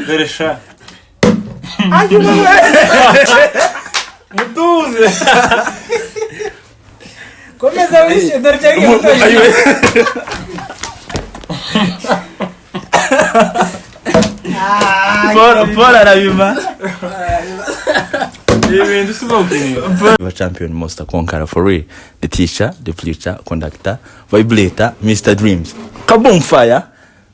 Dore sha. Mutuze. Komeza wishe dore cyagiye. Paul arabima. Ibi bintu si ubwo. Champion, Monster, Conqueror, for real, the teacher, the preacher, conductor, vibrator, Mr. Dreams, kaboom fire,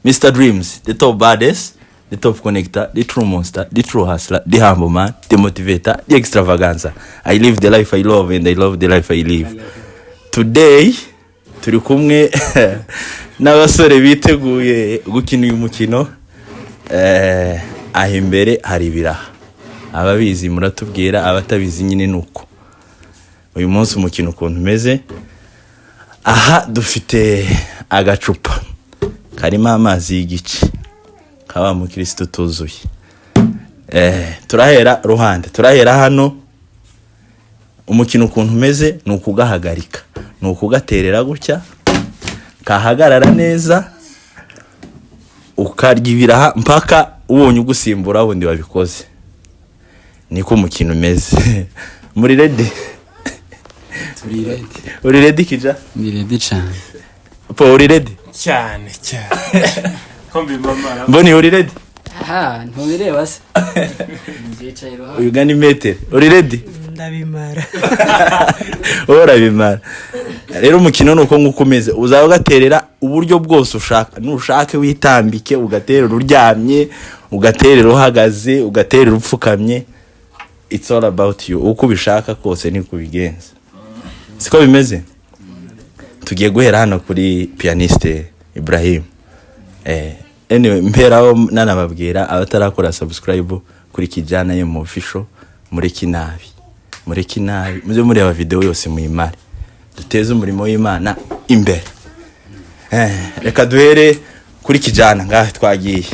Mr. Dreams, the top baddest, the top connector, the true monster, the true hustler, the humble man, the motivator, the extravaganza. I live the life I love and I love the life I live. Today turi kumwe n'abasore biteguye gukina uyu mukino. Aho imbere hari ibiraha, ababizi muratubwira, abatabizi nyine ni uko. Uyu munsi umukino ukuntu umeze, aha dufite agacupa karimo amazi y'igice ka wa mukirisitu tuzuye. Turahera ruhande, turahera hano. Umukino ukuntu umeze ni ukugahagarika, ni ukugaterera gutya, kahagarara neza, ukarya ibiraha mpaka ubonye ugusimbura wundi wabikoze. Niko umukino umeze. Muri ready? Turi ready. Uri ready, Kija? Ni ready cyane. Po, uri ready? Cyane cyane. Ko mbimamara. Mboni, uri ready? Aha ntubireba se, byicaye iruhande. Uyu gana imetero. Uri ready? Ndabimara. Wowe urabimara. Rero umukino ni uko nguko umeze, uzaba ugaterera uburyo bwose ushaka. Nushake witambike ugaterera uryamye, ugaterera uhagaze, ugaterera upfukamye, it's all about you. Uko ubishaka kose niko ubigenza, siko bimeze. Tugiye guhera hano kuri pianiste Ibrahim. Anyway, mperaho nanababwira abatarakora subscribe kuri Kijana ye mu official, mureke inabi, mureke inabi, muze mureba video yose muyimare, duteze umurimo w'Imana imbere. Reka duhere kuri Kijana. Ngahe twagiye.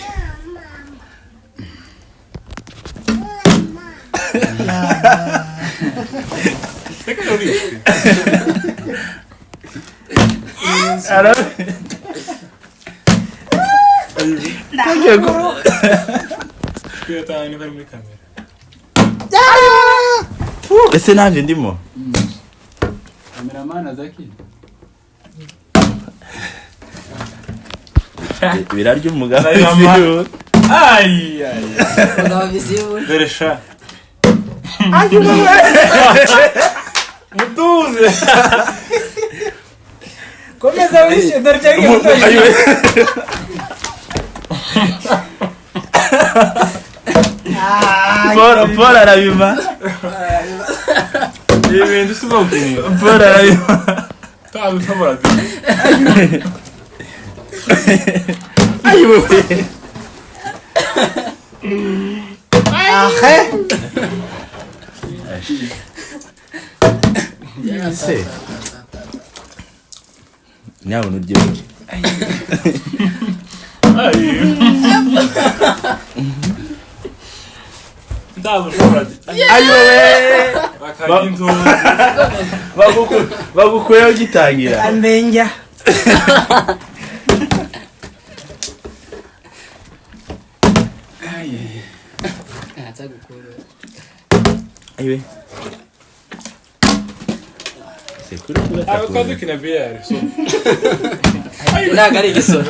Reka urishwe. Twiyatanga niba ari muri kamera. Ese nanjye ndimo? Kameramani azaki. Birarya umugabo. Ndabimama. Ay ay. Dore sha. Mutuze. Komeza wishe dore cyagiye. Paul arabima. Ibi bintu si ubwo. Paul arabima. Ntabwo. Ayiwe. Ahe. Se nyabona urye buke. Ntabwo. Ayiwe. Bakarya inzuzi. Bagukuyeho gitangira. Ambenja. Ayiwe. Se kuri Ntabwo twari dukina biyari. So. Ntabwo ari igisoro.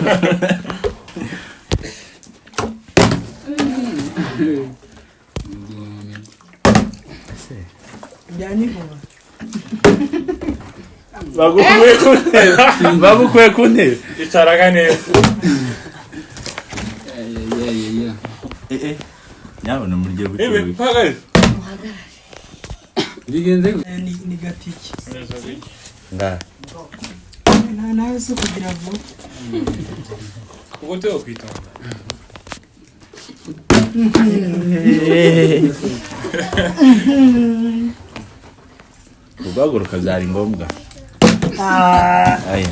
Byanivuba. Bagukuye ku ntebe, bagukuye ku ntebe. Icaraga neza. Nyabona murye buke. Ibi Buke. mpagaze. Bigenze gute? Ni gatiki. Ngaha. Nta nawe si ukugira vuba. Ubwo teo kwitonda. Guhaguruka byari ngombwa. Aye.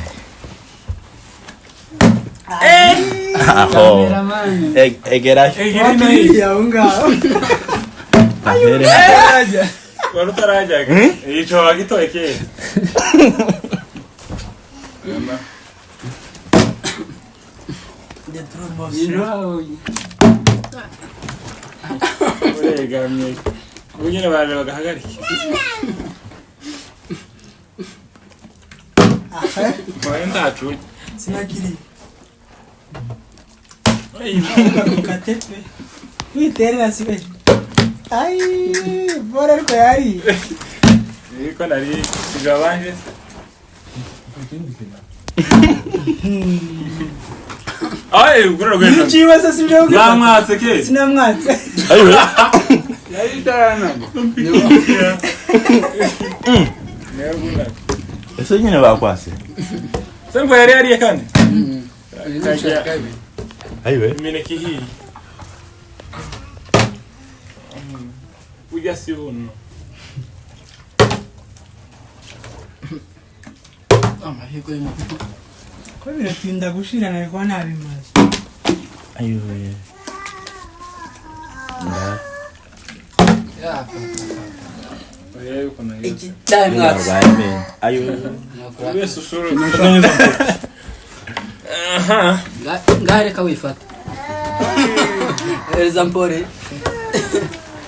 Aho. Kameramani. Egerayo. Egera ino hirya. Aho ngaho. Ahere. Wari utarajyaga. Ico wagitoye kera. The true monster. Ibintu. Uregamye. Ubu nyine baraje bagahagarike. Mbaye ndacu. Sinakiriye. Ay, Ukate pe. Witerera sibe. Ai, bora ariko yari. Niko nari sigabanje. Ay, ugura rwenda. Nikibazo sibyo. Bamwatse ke. Sinamwatse. Ayiwe. Yari itaranana. Ese nyine bakwase. Sembo yari yariye kandi. Uyu ni icya kabiri. Ayiwe. Imineke ihiye. Burya si buno. Amahirwe y'umuntu. Ko biratinda gushira nari kuba nabimaze. Ayiwe. Ya, Urebe ukuntu yose. iki cyamwatse. Barwaye amenyo. Ayiwe. Buri wese ushobora. Aha. Ngahe reka wifata. Hereza mpore.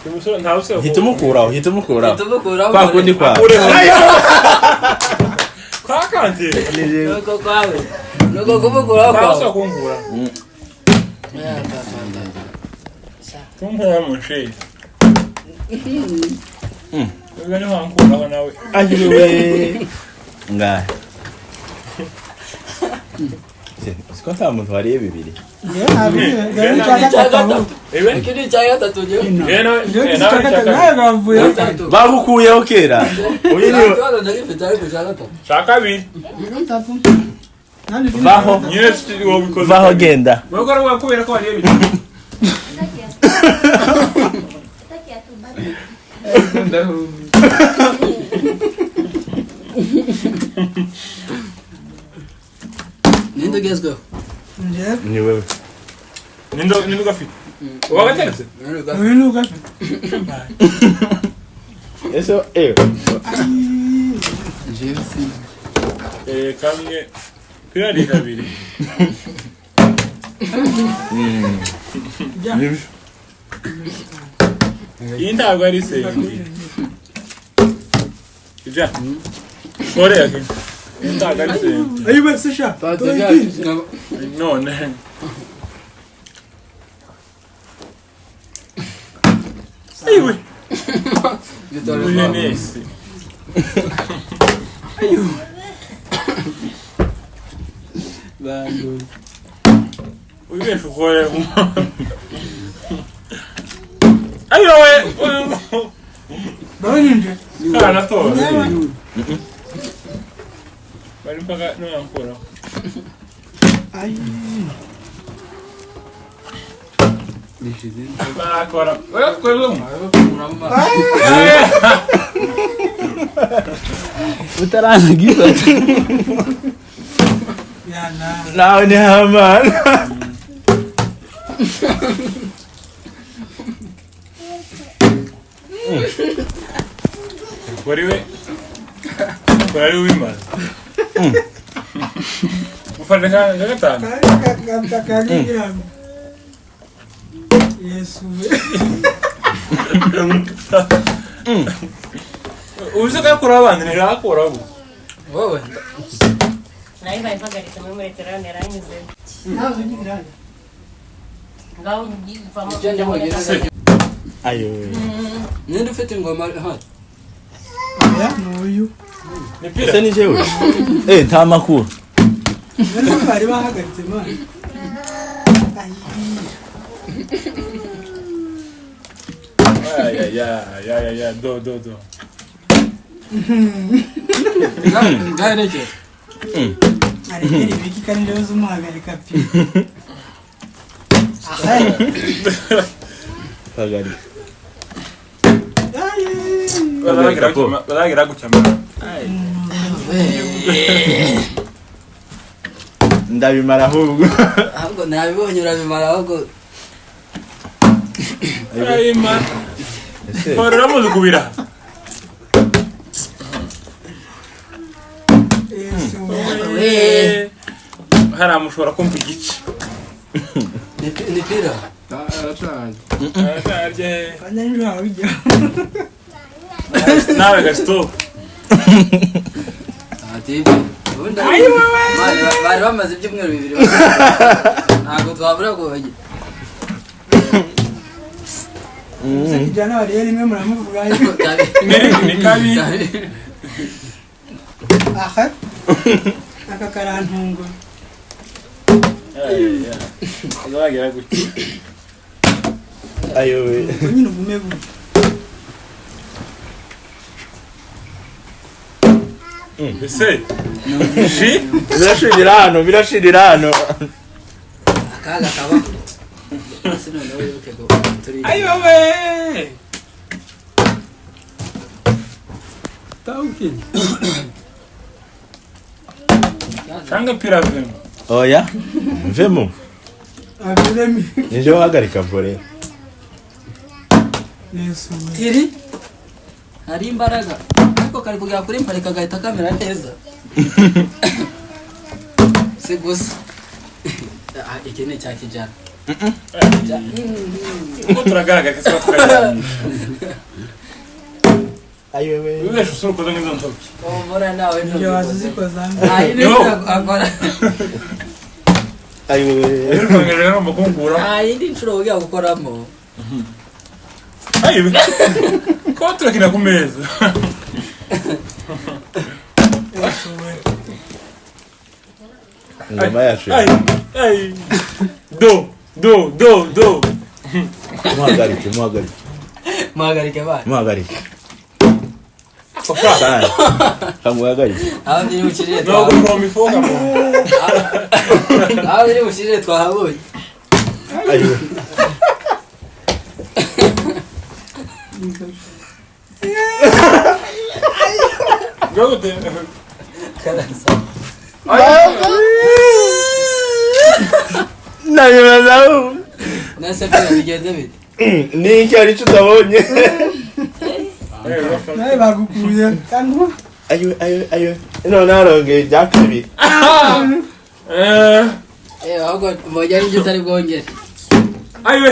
Umusore ntawe usaba. Hita umukuraho, hita umukuraho. Tumukuraho. Kwa kundi kwawe. Kwa kanti. Nuko kwawe. Nuko kumukuraho Ntawe kwawe. usaba kunkura. Ya, papa. Kunkura mu nshe. Ubwo ni wankuraho nawe. Ayiwe. Ngahe. Siko nta muntu wariye bibiri. Njyewe ntabwo njyewe icya gatatu. Ewe. Iki ni icya gatatu njyewe. Njyewe nawe. Njyewe Nawe icya gatatu nshaka. nawe bavuye. Gatatu. Bagukuyeho kera. Uyu Nta ni kibazo ndagifite ariko icya gatatu. Shaka kabiri. Gatatu. Nandi Vaho. Nyine si wowe ubikoze. Vaho genda. Wowe ukora kubera ko wariye bibiri. Ndahumye. Ninde ugezweho? Njyewe Ni wewe. Ninde ninde ugafite? Uba gateretse? Ninde ugafite? uyu ni ugafite. Ese eh Njyewe si. Eh, kamwe. Pirari kabiri. Nibyo. Iyi ntabwo ari sengi. Ija. Kore yake. Iyi ntabwo ari sengi. Ayiwe se sha. Fata byacu. None. Ayiwe. Uyu ni ese. Banduye. Wibesha ukore. Ayiwe. Barinje. Karanatora. Bari mpaka nurankuraho. Ai. Nishize. Barakora. Oya twebwe. Utaranagifata. Ya na. Nawe ni hamana. Kuri we. Kuri ari wimaze. Ufata ka gatanu. Kari Yesu. Uzi ko yakuraho abantu ntirakuraho. Wowe. Nayo bayihagaritse muri Mediterane yaranyuze. Nawe ugira. Ngaho uvamo Icyo ndimo Se. Ayiwe. Ninde ufite ingoma hano? Oya n'uyu. Ni pira. Ese ni jewe. Eh nta makuru. Mbese bari bahagaritse mwana. Ai. Ay ay ay ay ay ay do do do. Ngahe rekera. Arekera ibiki kandi rero zumuhagarika pe. Kagari. Ai. Baragira gucyamara. Ndabimara ahubwo. Ahubwo nabibonye urabimara ahubwo. Ayima. Ese Korora kubira. Yesu. We. Hariya mushobora kumva igice. Ni pira. Aracanye. Ararya. Kandi nijoro bijya. Nawe gasito. Ati ubundi bari bamaze ibyumweru 2 ntabwo twabura kubagira. Gusa kijana wariye rimwe muramuvuga. Ni kabi. Aha. Aka karantungo. Azagera gutya. Ayowe. Ubwo nyine ugume gutya. Ese ji Birashirira hano, birashirira hano. Akaga kabaho. Ese noneho wibuke ngo turi ayowe. Tawukina. Cyangwa piravemo. Oya. Mvemo. Aviremo. Nije uhagarika vore. Yesu we. tiri hari imbaraga ariko kari kugera kuri mpare kagahita kamera neza. Si gusa iki ni icya kijana. Uko turagaragara kese tukaganira. Ayowe. Wibeshe usura ukoze nk'izo ntoki. Umura nawe Ibyo waza uzikoza. Nta yindi nshuro akora. Ayowe. Uri rero mu kunkura. Nta yindi nshuro wiga gukoramo. Ayiwe. Ko turakina ku meza. Yesu we. Ingoma yacu. Ay, ay. Do, do, do, do. Muhagarike, muhagarike. Muhagarike bana. Muhagarike. Papa. Sana. Kamuhagarike. Aho biri bukirire No twahabonye. gukoma ifoka mo. Aho biri bukirire twahabonye. Ayowe. Gute. Karasa. Nabibazaho. Nase pia bigenze bite? Ni iki hari icyo utabonye? Nawe bagukuye. Kandi Ayowe, ayowe, ayowe. None harongeye ibya kabiri. Eh. Eh ahubwo mbonye ari ibyo utari bwongere. Ayiwe.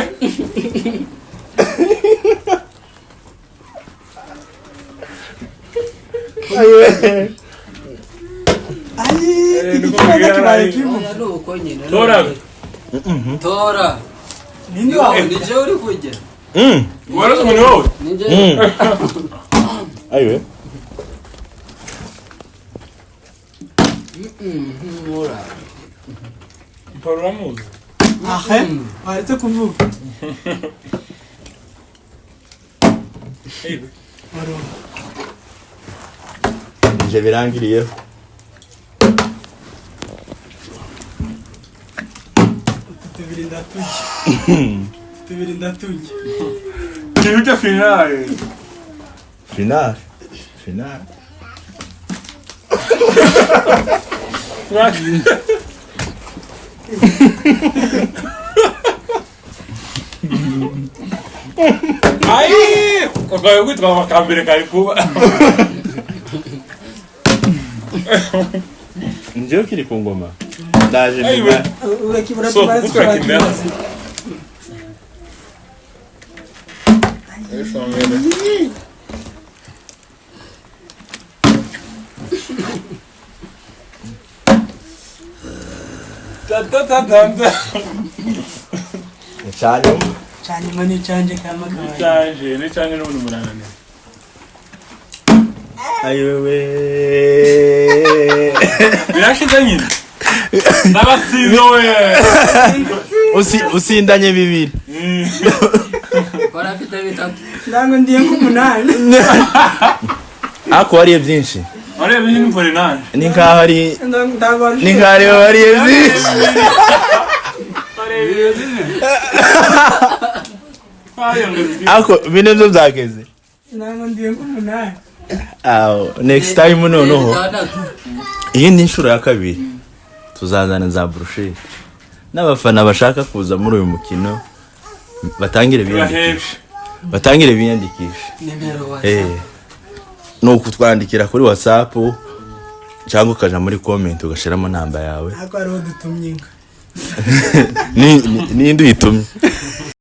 Ayowe. ayi iki kibazo kibaye kibu. Oya ni uko nyine. Tora. Tora. Ninde wawe? Ni jewe uri kujya. Warazo ngo ni wowe. Ni jewe. Ayowe. Mura. Paruramuzi. Aha. Waretse kuvuga. Ayiwe. Warumva. Nje birangiriyeho. Utu tubiri ndaturya. Tubiri ndaturya. Kiruta finale. Final. Final. Ayi! Ukaye kwitwa makambere kari kuba. Nje ukiri ku ngoma. Ndaje Ayiwe. mbima. Urakibura So, tubaye kuko turakina. tubaye. Ta ta ta ta ta. Icyanyuma. Cyanyuma ni icyanje kama kabaye. Cyanje, ni cyanje n'ubundi munanane. Ayowe. Birashize nyine. Ndabasize we. Usindanye bibiri. Kora afite bitatu. Ndango ndiye nk'umunani. Ako wariye byinshi. Wareba iyi ni nanje. Ni nkaho ari Ndango ni nkaho ari wariye byinshi. Ako bine byo byageze. Ndango ndiye nk'umunani. Aho next time noneho. Bitandatu. Iyi ni inshuro ya kabiri tuzazana za burusheti n'abafana bashaka kuza muri uyu mukino batangire biyandikishe, batangire biyandikishe. Nimero wa. Ni ukutwandikira kuri WhatsApp cyangwa ukaja muri comment ugashiramo namba yawe. Ariko hariho dutumye inka. Ninde uyitumye?